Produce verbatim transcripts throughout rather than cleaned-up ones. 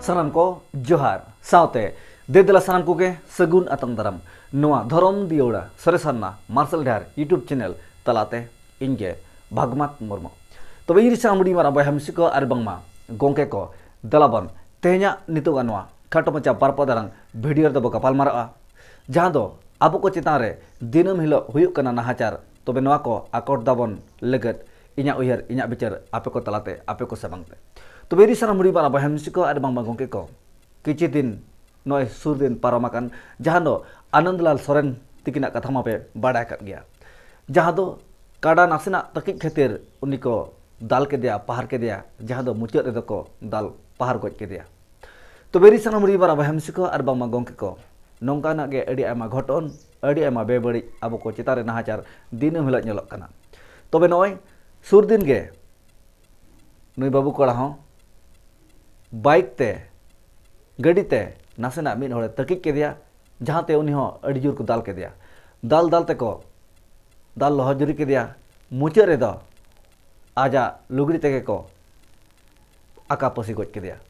ᱥᱟᱱᱟᱢ ᱠᱚ ᱡᱚᱦᱟᱨ, ᱥᱟᱶᱛᱮ ᱫᱮ ᱫᱮᱞᱟ ᱥᱟᱱᱟᱢ ᱠᱚᱜᱮ ᱥᱟᱹᱜᱩᱱ ᱟᱛᱟᱝ ᱫᱟᱨᱟᱢ ᱱᱚᱣᱟ ᱫᱷᱚᱨᱚᱢ ᱫᱤᱭᱟᱹᱲᱟ ᱥᱚᱨᱮᱥᱟᱱᱟ ᱢᱟᱨᱥᱟᱞ ᱰᱟᱦᱟᱨ YouTube channel ᱛᱟᱞᱟᱛᱮ᱾ ᱤᱧ ᱜᱮ ᱵᱷᱟᱜᱽᱢᱟᱛ ᱢᱩᱨᱢᱩ᱾ ᱛᱚᱵᱮ ᱤᱧ ᱨᱤᱥᱟᱝ ᱦᱩᱰᱤᱧ ᱢᱟᱨᱟᱝ ᱵᱚᱭᱦᱟ ᱢᱤᱥᱤ ᱠᱚ ᱟᱨ ᱵᱟᱝᱢᱟ ᱜᱚᱢᱠᱮ ᱠᱚ, ᱫᱮᱞᱟ ᱵᱚᱱ ᱛᱮᱦᱮᱧᱟᱜ ᱱᱤᱛᱚᱜᱟᱜ ᱱᱚᱣᱟ ᱠᱷᱟᱴᱚ ᱢᱟᱪᱷᱟ ᱵᱟᱨ ᱯᱚᱫ ᱟᱲᱟᱝ video ᱨᱮᱫᱚ ᱵᱚ ᱜᱟᱯᱟᱞ ᱢᱟᱨᱟᱜᱼᱟ, ᱡᱟᱦᱟᱸ ᱫᱚ ᱟᱵᱚ ᱠᱚ ᱪᱮᱛᱟᱱ ᱨᱮ ᱫᱤᱱᱟᱹᱢ ᱦᱤᱞᱳᱜ ᱦᱩᱭᱩᱜ ᱠᱟᱱᱟ ᱱᱟᱦᱟᱪᱟᱨ᱾ ᱛᱚᱵᱮ ᱱᱚᱣᱟ ᱠᱚ ᱟᱠᱚᱴ ᱫᱟᱵᱚᱱ ᱞᱟᱹᱜᱤᱫ ᱤᱧᱟᱹᱜ ᱩᱭᱦᱟᱹᱨ, ᱤᱧᱟᱹᱜ ᱵᱤᱪᱟᱹᱨ ᱟᱯᱮ ᱠᱚ ᱛᱟᱞᱟᱛᱮ, ᱟᱯᱮ ᱠᱚ ᱥᱟᱢᱟᱝ ᱛᱮ᱾ ᱛᱚᱵᱮ ᱤᱧ ᱨᱤᱥᱟᱝ ᱦᱩᱰᱤᱧ ᱢᱟᱨᱟᱝ ᱵᱚᱭᱦᱟ ᱢᱤᱥᱤ ᱠᱚ ᱟᱨ ᱵᱟᱝᱢᱟ ᱜᱚᱢᱠᱮ ᱠᱚ, ᱠᱤᱪᱷᱩ ᱫᱤᱱ ᱱᱚᱜᱼᱚᱭ ᱥᱩᱨ ᱫᱤᱱ ᱯᱟᱨᱚᱢ ᱟᱠᱟᱱ, ᱡᱟᱦᱟᱸ ᱫᱚ ᱟᱱᱚᱱᱫᱞᱟᱞ ᱥᱚᱨᱮᱱ ᱛᱤᱠᱤᱱᱟᱜ ᱠᱟᱛᱷᱟ ᱢᱟᱯᱮ ᱵᱟᱰᱟᱭ ᱟᱠᱟᱫ ᱜᱮᱭᱟ, ᱡᱟᱦᱟᱸ ᱫᱚ ᱠᱟᱰᱟ ᱱᱟᱥᱮᱱᱟᱜ ᱛᱟᱹᱠᱤᱡ ᱠᱷᱟᱹᱛᱤᱨ ᱩᱱᱤ ᱠᱚ ᱫᱟᱞ ᱠᱮᱫᱮᱭᱟ, ᱯᱟᱦᱟᱨ ᱠᱮᱫᱮᱭᱟ, ᱡᱟᱦᱟᱸ ᱫᱚ ᱢᱩᱪᱟᱹᱫ ᱨᱮᱫᱚ ᱠᱚ ᱫᱟᱞ ᱯᱟᱦᱟᱨ ᱜᱚᱡ ᱠᱮᱫᱮᱭᱟ᱾ ᱛᱚᱵᱮ ᱤᱧ ᱨᱤᱥᱟᱝ ᱦᱩᱰᱤᱧ ᱢᱟᱨᱟᱝ ᱵᱚᱭᱦᱟ ᱢᱤᱥᱤ ᱠᱚ ᱟᱨ ᱵᱟᱝᱢᱟ ᱜᱚᱢᱠᱮ ᱠᱚ, ᱱᱚᱝᱠᱟᱱᱟᱜ ᱜᱮ ᱟᱹᱰᱤ ᱟᱭᱢᱟ ᱜᱷᱚᱴᱚᱱ, ᱟᱹᱰᱤ ᱟᱭᱢᱟ ᱵᱮᱵᱟᱹᱲᱤᱡ ᱟᱵᱚ ᱠᱚ ᱪᱮᱛᱟᱱ ᱨᱮ ᱱᱟᱦᱟᱪᱟᱨ ᱫᱤᱱᱟᱹᱢ ᱦᱤᱞᱳᱜ ᱧᱮᱞᱚᱜ ᱠᱟᱱᱟ᱾ ᱛᱚᱵᱮ ᱱᱚᱜᱼᱚᱭ ᱥᱩᱨ ᱫᱤᱱ ᱜᱮ ᱱᱩᱭ ᱵᱟᱹᱵᱩ ᱠᱚᱲᱟ ᱦᱚᱸ ᱵᱟᱭᱤᱠ ᱛᱮ, ᱜᱟᱹᱰᱤ ᱛᱮ ᱱᱟᱥᱮᱱᱟᱜ ᱢᱤᱫ ᱦᱚᱲᱮ ᱛᱟᱹᱠᱤᱡ ᱠᱮᱫᱮᱭᱟ, ᱡᱟᱦᱟᱸᱛᱮ ᱩᱱᱤ ᱦᱚᱸ ᱟᱹᱰᱤ ᱡᱳᱨ ᱠᱚ ᱫᱟᱞ ᱠᱮᱫᱮᱭᱟ᱾ ᱫᱟᱞ ᱫᱟᱞ ᱛᱮᱠᱚ ᱫᱟᱞ ᱞᱚᱦᱚᱫ ᱡᱩᱨᱤ ᱠᱮᱫᱮᱭᱟ᱾ ᱢᱩᱪᱟᱹᱫ ᱨᱮᱫᱚ ᱟᱡᱟᱜ ᱞᱩᱜᱽᱲᱤ ᱛᱮᱜᱮ ᱠᱚ ᱟᱠᱟ ᱯᱟᱹᱥᱤ ᱜᱚᱡ ᱠᱮᱫᱮᱭᱟ᱾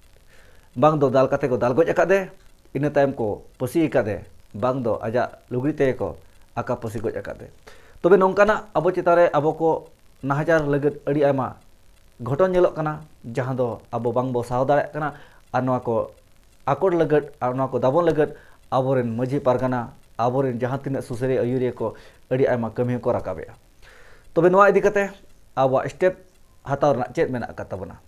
ᱵᱟᱝ ᱫᱚ ᱫᱟᱞ ᱠᱟᱛᱮ ᱠᱚ ᱫᱟᱞ ᱜᱚᱡ ᱟᱠᱟᱫᱮ, ᱤᱱᱟᱹ ᱛᱟᱭᱚᱢ ᱠᱚ ᱯᱟᱹᱥᱤ ᱟᱠᱟᱫᱮ, ᱵᱟᱝ ᱫᱚ ᱟᱡᱟᱜ ᱞᱩᱜᱽᱲᱤ ᱛᱮᱜᱮ ᱠᱚ ᱟᱠᱟ ᱯᱟᱹᱥᱤ ᱜᱚᱡ ᱟᱠᱟᱫᱮ᱾ ᱛᱚᱵᱮ ᱱᱚᱝᱠᱟᱱᱟᱜ ᱟᱵᱚ ᱪᱮᱛᱟᱱ ᱨᱮ ᱟᱵᱚ ᱠᱚ ᱱᱟᱦᱟᱪᱟᱨ ᱞᱟᱹᱜᱤᱫ ᱟᱹᱰᱤ ᱟᱭᱢᱟ ᱜᱷᱚᱴᱚᱱ ᱧᱮᱞᱚᱜ ᱠᱟᱱᱟ, ᱡᱟᱦᱟᱸ ᱫᱚ ᱟᱵᱚ ᱵᱟᱝ ᱵᱚ ᱥᱟᱦᱟᱣ ᱫᱟᱲᱮᱭᱟᱜ ᱠᱟᱱᱟ᱾ ᱟᱨ ᱱᱚᱣᱟ ᱠᱚ ᱟᱠᱚᱴ ᱞᱟᱹᱜᱤᱫ ᱟᱨ ᱱᱚᱣᱟ ᱠᱚ ᱫᱟᱵᱚᱱ ᱞᱟᱹᱜᱤᱫ ᱟᱵᱚᱨᱮᱱ ᱢᱟᱹᱡᱷᱤ ᱯᱟᱨᱜᱟᱱᱟ, ᱟᱵᱚᱨᱮᱱ ᱡᱟᱦᱟᱸ ᱛᱤᱱᱟᱹᱜ ᱥᱩᱥᱟᱹᱨᱤᱭᱟᱹ ᱟᱹᱭᱩᱨᱤᱭᱟᱹ ᱠᱚ ᱟᱹᱰᱤ ᱟᱭᱢᱟ ᱠᱟᱹᱢᱤ ᱦᱚᱸᱠᱚ ᱨᱟᱠᱟᱵᱮᱜᱼᱟ᱾ ᱛᱚᱵᱮ ᱱᱚᱣᱟ ᱤᱫᱤ ᱠᱟᱛᱮ ᱟᱵᱚᱣᱟᱜ step ᱦᱟᱛᱟᱣ ᱨᱮᱱᱟᱜ ᱪᱮᱫ ᱢᱮᱱᱟᱜ ᱟᱠᱟᱫ ᱛᱟᱵᱚᱱᱟ?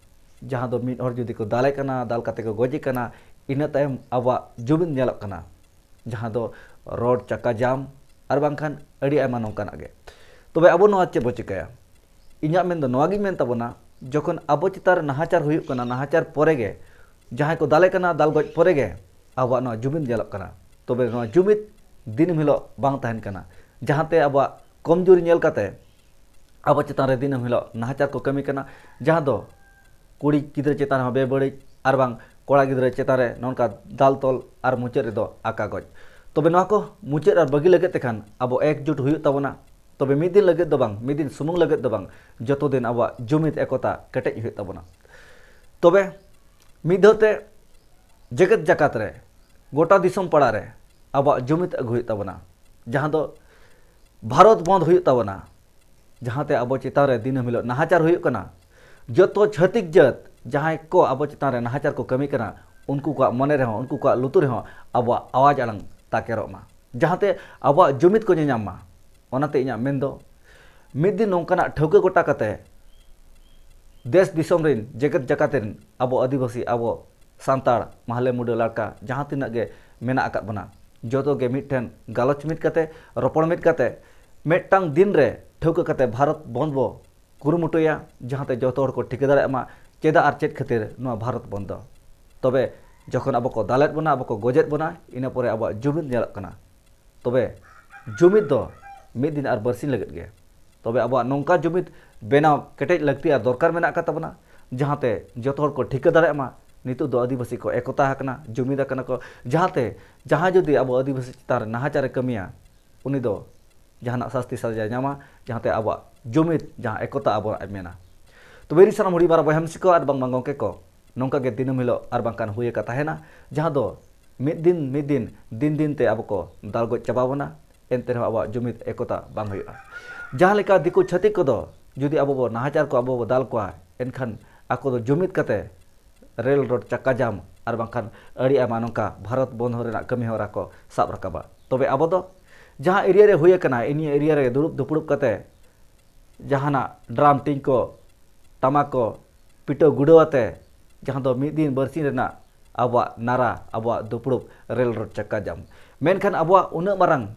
ᱡᱟᱦᱟᱸ ᱫᱚ ᱢᱤᱫ ᱦᱚᱲ ᱡᱩᱫᱤ ᱠᱚ ᱫᱟᱞᱮ ᱠᱟᱱᱟ, ᱫᱟᱞ ᱠᱟᱛᱮ ᱠᱚ ᱜᱚᱡᱮ ᱠᱟᱱᱟ, ᱤᱱᱟᱹ ᱛᱟᱭᱚᱢ ᱟᱵᱚᱣᱟᱜ ᱡᱩᱢᱤᱫ ᱧᱮᱞᱚᱜ ᱠᱟᱱᱟ, ᱡᱟᱦᱟᱸ ᱫᱚ ᱨᱳᱰ ᱪᱟᱠᱟ ᱡᱟᱢ ᱟᱨ ᱵᱟᱝᱠᱷᱟᱱ ᱟᱹᱰᱤ ᱟᱭᱢᱟ ᱱᱚᱝᱠᱟᱱᱟᱜ ᱜᱮ᱾ ᱛᱚᱵᱮ ᱟᱵᱚ ᱱᱚᱣᱟ ᱪᱮᱫ ᱵᱚ ᱪᱤᱠᱟᱹᱭᱟ? ᱤᱧᱟᱹᱜ ᱢᱮᱱ ᱫᱚ ᱱᱚᱣᱟ ᱜᱤᱧ ᱢᱮᱱ ᱛᱟᱵᱚᱱᱟ, ᱡᱚᱠᱷᱚᱱ ᱟᱵᱚ ᱪᱮᱛᱟᱱ ᱨᱮ ᱱᱟᱦᱟᱪᱟᱨ ᱦᱩᱭᱩᱜ ᱠᱟᱱᱟ, ᱱᱟᱦᱟᱪᱟᱨ ᱯᱚᱨᱮ ᱜᱮ ᱡᱟᱦᱟᱸᱭ ᱠᱚ ᱫᱟᱞᱮ ᱠᱟᱱᱟ, ᱫᱟᱞ ᱜᱚᱡ ᱯᱚᱨᱮ ᱜᱮ ᱟᱵᱚᱣᱟᱜ ᱱᱚᱣᱟ ᱡᱩᱢᱤᱫ ᱧᱮᱞᱚᱜ ᱠᱟᱱᱟ᱾ ᱛᱚᱵᱮ ᱱᱚᱣᱟ ᱡᱩᱢᱤᱫ ᱫᱤᱱᱟᱹᱢ ᱦᱤᱞᱳᱜ ᱵᱟᱝ ᱛᱟᱦᱮᱱ ᱠᱟᱱᱟ, ᱡᱟᱦᱟᱸᱛᱮ ᱟᱵᱚᱣᱟᱜ ᱠᱚᱢᱡᱩᱨᱤ ᱧᱮᱞ ᱠᱟᱛᱮ ᱟᱵᱚ ᱪᱮᱛᱟᱱ ᱨᱮ ᱫᱤᱱᱟᱹᱢ ᱦᱤᱞᱳᱜ ᱱᱟᱦᱟᱪᱟᱨ ᱠᱚ ᱠᱟᱹᱢᱤ ᱠᱟᱱᱟ, ᱡᱟᱦᱟᱸ ᱫᱚ ᱠᱩᱲᱤ ᱜᱤᱫᱽᱨᱟᱹ ᱪᱮᱛᱟᱱ ᱨᱮᱦᱚᱸ ᱵᱮᱵᱟᱹᱲᱤᱡ ᱟᱨ ᱵᱟᱝ ᱠᱚᱲᱟ ᱜᱤᱫᱽᱨᱟᱹ ᱪᱮᱛᱟᱱ ᱨᱮ ᱱᱚᱝᱠᱟ ᱫᱟᱞ ᱛᱚᱞ ᱟᱨ ᱢᱩᱪᱟᱹᱫ ᱨᱮᱫᱚ ᱟᱠᱟ ᱜᱚᱡ᱾ ᱛᱚᱵᱮ ᱱᱚᱣᱟ ᱠᱚ ᱢᱩᱪᱟᱹᱫ ᱟᱨ ᱵᱟᱹᱜᱤ ᱞᱟᱹᱜᱤᱫ ᱛᱮᱠᱷᱟᱱ ᱟᱵᱚ ᱮᱠᱡᱩᱴ ᱦᱩᱭᱩᱜ ᱛᱟᱵᱚᱱᱟ᱾ ᱛᱚᱵᱮ ᱢᱤᱫ ᱫᱤᱱ ᱞᱟᱹᱜᱤᱫ ᱫᱚ ᱵᱟᱝ, ᱢᱤᱫ ᱫᱤᱱ ᱥᱩᱢᱩᱝ ᱞᱟᱹᱜᱤᱫ ᱫᱚ ᱵᱟᱝ, ᱡᱚᱛᱚ ᱫᱤᱱ ᱟᱵᱚᱣᱟᱜ ᱡᱩᱢᱤᱫ ᱮᱠᱚᱛᱟ ᱠᱮᱴᱮᱡ ᱦᱩᱭᱩᱜ ᱛᱟᱵᱚᱱᱟ᱾ ᱛᱚᱵᱮ ᱢᱤᱫ ᱫᱷᱟᱣ ᱛᱮ ᱡᱮᱜᱮᱛ ᱡᱟᱠᱟᱛ ᱨᱮ, ᱜᱚᱴᱟ ᱫᱤᱥᱚᱢ ᱯᱟᱲᱟ ᱨᱮ ᱟᱵᱚᱣᱟᱜ ᱡᱩᱢᱤᱫ ᱟᱹᱜᱩ ᱦᱩᱭᱩᱜ ᱛᱟᱵᱚᱱᱟ, ᱡᱟᱦᱟᱸ ᱫᱚ ᱵᱷᱟᱨᱚᱛ ᱵᱚᱱᱫᱷ ᱦᱩᱭᱩᱜ ᱛᱟᱵᱚᱱᱟ, ᱡᱟᱦᱟᱸᱛᱮ ᱟᱵᱚ ᱪᱮᱛᱟᱱ ᱨᱮ ᱫᱤᱱᱟᱹᱢ ᱦᱤᱞᱳᱜ ᱱᱟᱦᱟᱪᱟᱨ ᱦᱩᱭᱩᱜ ᱠᱟᱱᱟ᱾ ᱡᱚᱛᱚ ᱪᱷᱟᱹᱛᱤᱠ ᱡᱟᱹᱛ ᱡᱟᱦᱟᱸᱭ ᱠᱚ ᱟᱵᱚ ᱪᱮᱛᱟᱱ ᱨᱮ ᱱᱟᱦᱟᱪᱟᱨ ᱠᱚ ᱠᱟᱹᱢᱤ ᱠᱟᱱᱟ, ᱩᱱᱠᱩ ᱠᱚᱣᱟᱜ ᱢᱚᱱᱮ ᱨᱮᱦᱚᱸ, ᱩᱱᱠᱩ ᱠᱚᱣᱟᱜ ᱞᱩᱛᱩᱨ ᱨᱮᱦᱚᱸ ᱟᱵᱚᱣᱟᱜ ᱟᱣᱟᱡᱽ ᱟᱲᱟᱝ ᱛᱟᱠᱮᱨᱚᱜ ᱢᱟ, ᱡᱟᱦᱟᱸᱛᱮ ᱟᱵᱚᱣᱟᱜ ᱡᱩᱢᱤᱫ ᱠᱚ ᱧᱮᱧᱟᱢ ᱢᱟ᱾ ᱚᱱᱟᱛᱮ ᱤᱧᱟᱹᱜ ᱢᱮᱱ ᱫᱚ, ᱢᱤᱫ ᱫᱤᱱ ᱱᱚᱝᱠᱟᱱᱟᱜ ᱴᱷᱟᱹᱣᱠᱟᱹ ᱜᱚᱴᱟ ᱠᱟᱛᱮ ᱫᱮᱥ ᱫᱤᱥᱚᱢ ᱨᱮᱱ, ᱡᱮᱜᱮᱛ ᱡᱟᱠᱟᱛ ᱨᱮᱱ ᱟᱵᱚ ᱟᱹᱫᱤᱵᱟᱹᱥᱤ, ᱟᱵᱚ ᱥᱟᱱᱛᱟᱲ, ᱢᱟᱦᱞᱮ, ᱢᱩᱰᱟᱹ, ᱞᱟᱲᱠᱟ, ᱡᱟᱦᱟᱸ ᱛᱤᱱᱟᱹᱜ ᱜᱮ ᱢᱮᱱᱟᱜ ᱟᱠᱟᱫ ᱵᱚᱱᱟ, ᱡᱚᱛᱚ ᱜᱮ ᱢᱤᱫᱴᱷᱮᱱ ᱜᱟᱞᱚᱪ ᱢᱤᱫ ᱠᱟᱛᱮ, ᱨᱚᱯᱚᱲ ᱢᱤᱫ ᱠᱟᱛᱮ, ᱢᱤᱫᱴᱟᱝ ᱫᱤᱱ ᱨᱮ ᱴᱷᱟᱹᱣᱠᱟᱹ ᱠᱟᱛᱮ ᱵᱷᱟᱨᱚᱛ ᱵᱚᱱᱫᱷ ᱵᱚ ᱠᱩᱨᱩᱢᱩᱴᱩᱭᱟ, ᱡᱟᱦᱟᱸᱛᱮ ᱡᱚᱛᱚ ᱦᱚᱲ ᱠᱚ ᱴᱷᱤᱠᱟᱹ ᱫᱟᱲᱮᱭᱟᱜ ᱢᱟ ᱪᱮᱫᱟᱜ ᱟᱨ ᱪᱮᱫ ᱠᱷᱟᱹᱛᱤᱨ ᱱᱚᱣᱟ ᱵᱷᱟᱨᱚᱛ ᱵᱚᱱᱫᱷ ᱫᱚ᱾ ᱛᱚᱵᱮ ᱡᱚᱠᱷᱚᱱ ᱟᱵᱚ ᱠᱚ ᱫᱟᱞᱮᱫ ᱵᱚᱱᱟ, ᱟᱵᱚ ᱠᱚ ᱜᱚᱡᱮᱫ ᱵᱚᱱᱟ, ᱤᱱᱟᱹ ᱯᱚᱨᱮ ᱟᱵᱚᱣᱟᱜ ᱡᱩᱢᱤᱫ ᱧᱮᱞᱚᱜ ᱠᱟᱱᱟ᱾ ᱛᱚᱵᱮ ᱡᱩᱢᱤᱫ ᱫᱚ ᱢᱤᱫ ᱫᱤᱱ ᱟᱨ ᱵᱟᱨᱥᱤᱧ ᱞᱟᱹᱜᱤᱫ ᱜᱮ᱾ ᱛᱚᱵᱮ ᱟᱵᱚᱣᱟᱜ ᱱᱚᱝᱠᱟ ᱡᱩᱢᱤᱫ ᱵᱮᱱᱟᱣ ᱠᱮᱴᱮᱡ ᱞᱟᱹᱠᱛᱤ ᱟᱨ ᱫᱚᱨᱠᱟᱨ ᱢᱮᱱᱟᱜ ᱟᱠᱟᱫ ᱛᱟᱵᱚᱱᱟ, ᱡᱟᱦᱟᱸᱛᱮ ᱡᱚᱛᱚ ᱦᱚᱲ ᱠᱚ ᱴᱷᱤᱠᱟᱹ ᱫᱟᱲᱮᱭᱟᱜ ᱢᱟ, ᱱᱤᱛᱚᱜ ᱫᱚ ᱟᱹᱫᱤᱵᱟᱹᱥᱤ ᱠᱚ ᱮᱠᱚᱛᱟ ᱟᱠᱟᱱᱟ, ᱡᱩᱢᱤᱫ ᱟᱠᱟᱱᱟ ᱠᱚ, ᱡᱟᱦᱟᱸᱛᱮ ᱡᱟᱦᱟᱸᱭ ᱡᱩᱫᱤ ᱟᱵᱚ ᱟᱹᱫᱤᱵᱟᱹᱥᱤ ᱪᱮᱛᱟᱱ ᱨᱮ ᱱᱟᱦᱟᱪᱟᱨᱮ ᱠᱟᱹᱢᱤᱭᱟ, ᱩᱱᱤ ᱫᱚ ᱡᱟᱦᱟᱱᱟᱜ ᱥᱟᱥᱛᱤ ᱥᱟᱡᱟᱭ ᱧᱟᱢᱟ, ᱡᱟᱦᱟᱸᱛᱮ ᱟᱵᱚᱣᱟᱜ ᱡᱩᱢᱤᱫ, ᱡᱟᱦᱟᱸ ᱮᱠᱚᱛᱟ ᱟᱵᱚᱣᱟᱜ ᱮ ᱢᱮᱱᱟ᱾ ᱛᱚᱵᱮ ᱤᱧ ᱥᱟᱱᱟᱢ ᱦᱩᱰᱤᱧ ᱢᱟᱨᱟᱝ ᱵᱚᱭᱦᱟ ᱢᱤᱥᱤ ᱠᱚ ᱟᱨ ᱵᱟᱝ ᱵᱟᱝ ᱜᱚᱢᱠᱮ ᱠᱚ, ᱱᱚᱝᱠᱟ ᱜᱮ ᱫᱤᱱᱟᱹᱢ ᱦᱤᱞᱳᱜ ᱟᱨ ᱵᱟᱝᱠᱷᱟᱱ ᱦᱩᱭ ᱟᱠᱟ ᱛᱟᱦᱮᱱᱟ, ᱡᱟᱦᱟᱸ ᱫᱚ ᱢᱤᱫ ᱫᱤᱱ, ᱢᱤᱫ ᱫᱤᱱ, ᱫᱤᱱ ᱫᱤᱱ ᱛᱮ ᱟᱵᱚ ᱠᱚ ᱫᱟᱞ ᱜᱚᱡ ᱪᱟᱵᱟ ᱵᱚᱱᱟ, ᱮᱱᱛᱮ ᱨᱮᱦᱚᱸ ᱟᱵᱚᱣᱟᱜ ᱡᱩᱢᱤᱫ ᱮᱠᱚᱛᱟ ᱵᱟᱝ ᱦᱩᱭᱩᱜᱼᱟ᱾ ᱡᱟᱦᱟᱸ ᱞᱮᱠᱟ ᱫᱤᱠᱩ ᱪᱷᱟᱹᱛᱤᱠ ᱠᱚᱫᱚ ᱡᱩᱫᱤ ᱟᱵᱚ ᱵᱚ ᱱᱟᱦᱟᱪᱟᱨ ᱠᱚᱣᱟ, ᱟᱵᱚ ᱵᱚ ᱫᱟᱞ ᱠᱚᱣᱟ, ᱮᱱᱠᱷᱟᱱ ᱟᱠᱚ ᱫᱚ ᱡᱩᱢᱤᱫ ᱠᱟᱛᱮ ᱨᱮᱞ ᱨᱳᱰ ᱪᱟᱠᱟ ᱡᱟᱢ ᱟᱨ ᱵᱟᱝᱠᱷᱟᱱ ᱟᱹᱰᱤ ᱟᱭᱢᱟ ᱱᱚᱝᱠᱟ ᱵᱷᱟᱨᱚᱛ ᱵᱚᱱᱫᱷ ᱨᱮᱱᱟᱜ ᱠᱟᱹᱢᱤ ᱦᱚᱨᱟ ᱠᱚ ᱥᱟᱵ ᱨᱟᱠᱟᱵᱟ᱾ ᱛᱚᱵᱮ ᱟᱵᱚ ᱫᱚ ᱡᱟᱦᱟᱸ ᱮᱨᱤᱭᱟ ᱨᱮ ᱦᱩᱭ ᱟᱠᱟᱱᱟ, ᱤᱱᱟᱹ ᱮᱨᱤᱭᱟ ᱨᱮ ᱫᱩᱲᱩᱵ ᱫᱩᱯᱲᱩᱵ ᱠᱟᱛᱮ ᱡᱟᱦᱟᱱᱟᱜ ᱰᱨᱟᱢ ᱴᱤᱧ ᱠᱚ, ᱴᱟᱢᱟᱠ ᱠᱚ ᱯᱤᱴᱟᱹᱣ ᱜᱩᱰᱟᱹᱣ ᱟᱛᱮ, ᱡᱟᱦᱟᱸ ᱫᱚ ᱢᱤᱫ ᱫᱤᱱ ᱵᱟᱨᱥᱤᱧ ᱨᱮᱱᱟᱜ ᱟᱵᱚᱣᱟᱜ ᱱᱟᱨᱟ, ᱟᱵᱚᱣᱟᱜ ᱫᱩᱯᱲᱩᱵ ᱨᱮᱞ ᱨᱳᱰ ᱪᱟᱠᱟ ᱡᱟᱢ᱾ ᱢᱮᱱᱠᱷᱟᱱ ᱟᱵᱚᱣᱟᱜ ᱩᱱᱟᱹᱜ ᱢᱟᱨᱟᱝ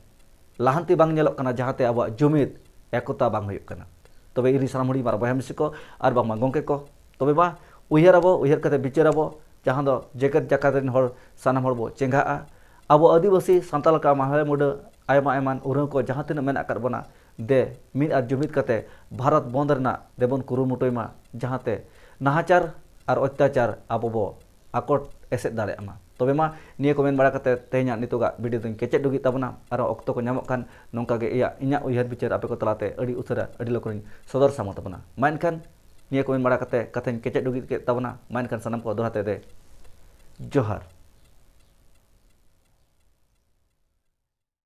ᱞᱟᱦᱟᱱᱛᱤ ᱵᱟᱝ ᱧᱮᱞᱚᱜ ᱠᱟᱱᱟ, ᱡᱟᱦᱟᱸᱛᱮ ᱟᱵᱚᱣᱟᱜ ᱡᱩᱢᱤᱫ ᱮᱠᱚᱛᱟ ᱵᱟᱝ ᱦᱩᱭᱩᱜ ᱠᱟᱱᱟ᱾ ᱛᱚᱵᱮ ᱤᱧ ᱥᱟᱱᱟᱢ ᱦᱩᱰᱤᱧ ᱢᱟᱨᱟᱝ ᱵᱚᱭᱦᱟ ᱢᱤᱥᱤ ᱠᱚ ᱟᱨ ᱵᱟᱝᱢᱟ ᱜᱚᱢᱠᱮ ᱠᱚ, ᱛᱚᱵᱮ ᱢᱟ ᱩᱭᱦᱟᱹᱨ ᱟᱵᱚ, ᱩᱭᱦᱟᱹᱨ ᱠᱟᱛᱮ ᱵᱤᱪᱟᱹᱨ ᱟᱵᱚ, ᱡᱟᱦᱟᱸ ᱫᱚ ᱡᱮᱜᱮᱛ ᱡᱟᱠᱟᱛ ᱨᱮᱱ ᱦᱚᱲ, ᱥᱟᱱᱟᱢ ᱦᱚᱲ ᱵᱚ ᱪᱮᱸᱜᱷᱟᱜᱼᱟ᱾ ᱟᱵᱚ ᱟᱹᱫᱤᱵᱟᱹᱥᱤ, ᱥᱟᱱᱛᱟᱲ ᱞᱮᱠᱟ ᱢᱟᱦᱞᱮ ᱢᱩᱰᱟᱹ, ᱟᱭᱢᱟ ᱮᱢᱟᱱ ᱩᱨᱟᱹᱣ ᱠᱚ ᱡᱟᱦᱟᱸ ᱛᱤᱱᱟᱹᱜ ᱢᱮᱱᱟᱜ ᱟᱠᱟᱫ ᱵᱚᱱᱟ, ᱫᱮ ᱢᱤᱫ ᱟᱨ ᱡᱩᱢᱤᱫ ᱠᱟᱛᱮ ᱵᱷᱟᱨᱚᱛ ᱵᱚᱱᱫᱷ ᱨᱮᱱᱟᱜ ᱫᱮᱵᱚᱱ ᱠᱩᱨᱩᱢᱩᱴᱩᱭ ᱢᱟ, ᱡᱟᱦᱟᱸᱛᱮ ᱱᱟᱦᱟᱪᱟᱨ ᱟᱨ ᱚᱛᱛᱟᱪᱟᱨ ᱟᱵᱚ ᱵᱚ ᱟᱠᱚᱴ ᱮᱥᱮᱫ ᱫᱟᱲᱮᱭᱟᱜ ᱢᱟ᱾ ᱛᱚᱵᱮ ᱢᱟ ᱱᱤᱭᱟᱹ ᱠᱚ ᱢᱮᱱ ᱵᱟᱲᱟ ᱠᱟᱛᱮ ᱛᱮᱦᱮᱧᱟᱜ ᱱᱤᱛᱚᱜᱟᱜ ᱵᱷᱤᱰᱤᱭᱳ ᱫᱚᱧ ᱠᱮᱪᱮᱫ ᱰᱩᱜᱤᱜ ᱛᱟᱵᱚᱱᱟ᱾ ᱟᱨᱚ ᱚᱠᱛᱚ ᱠᱚ ᱧᱟᱢᱚᱜ ᱠᱷᱟᱱ ᱱᱚᱝᱠᱟ ᱜᱮ ᱤᱧᱟᱹᱜ, ᱤᱧᱟᱹᱜ ᱩᱭᱦᱟᱹᱨ ᱵᱤᱪᱟᱹᱨ ᱟᱯᱮ ᱠᱚ ᱛᱟᱞᱟᱛᱮ ᱟᱹᱰᱤ ᱩᱥᱟᱹᱨᱟ, ᱟᱹᱰᱤ ᱞᱚᱜᱚᱱᱤᱧ ᱥᱚᱫᱚᱨ ᱥᱟᱢᱟᱝ ᱛᱟᱵᱚᱱᱟ᱾ ᱢᱟ ᱮᱱᱠᱷᱟᱱ ᱱᱤᱭᱟᱹ ᱠᱚ ᱢᱮᱱ ᱵᱟᱲᱟ ᱠᱟᱛᱮ ᱠᱟᱛᱷᱟᱧ ᱠᱮᱪᱮᱫ ᱰᱩᱜᱤ ᱠᱮᱫ ᱛᱟᱵᱚᱱᱟ᱾ ᱢᱟ ᱮᱱᱠᱷᱟᱱ ᱥᱟᱱᱟᱢ ᱠᱚ ᱫᱚᱦᱲᱟ ᱛᱮ ᱫᱮ ᱡᱚᱦᱟᱨ᱾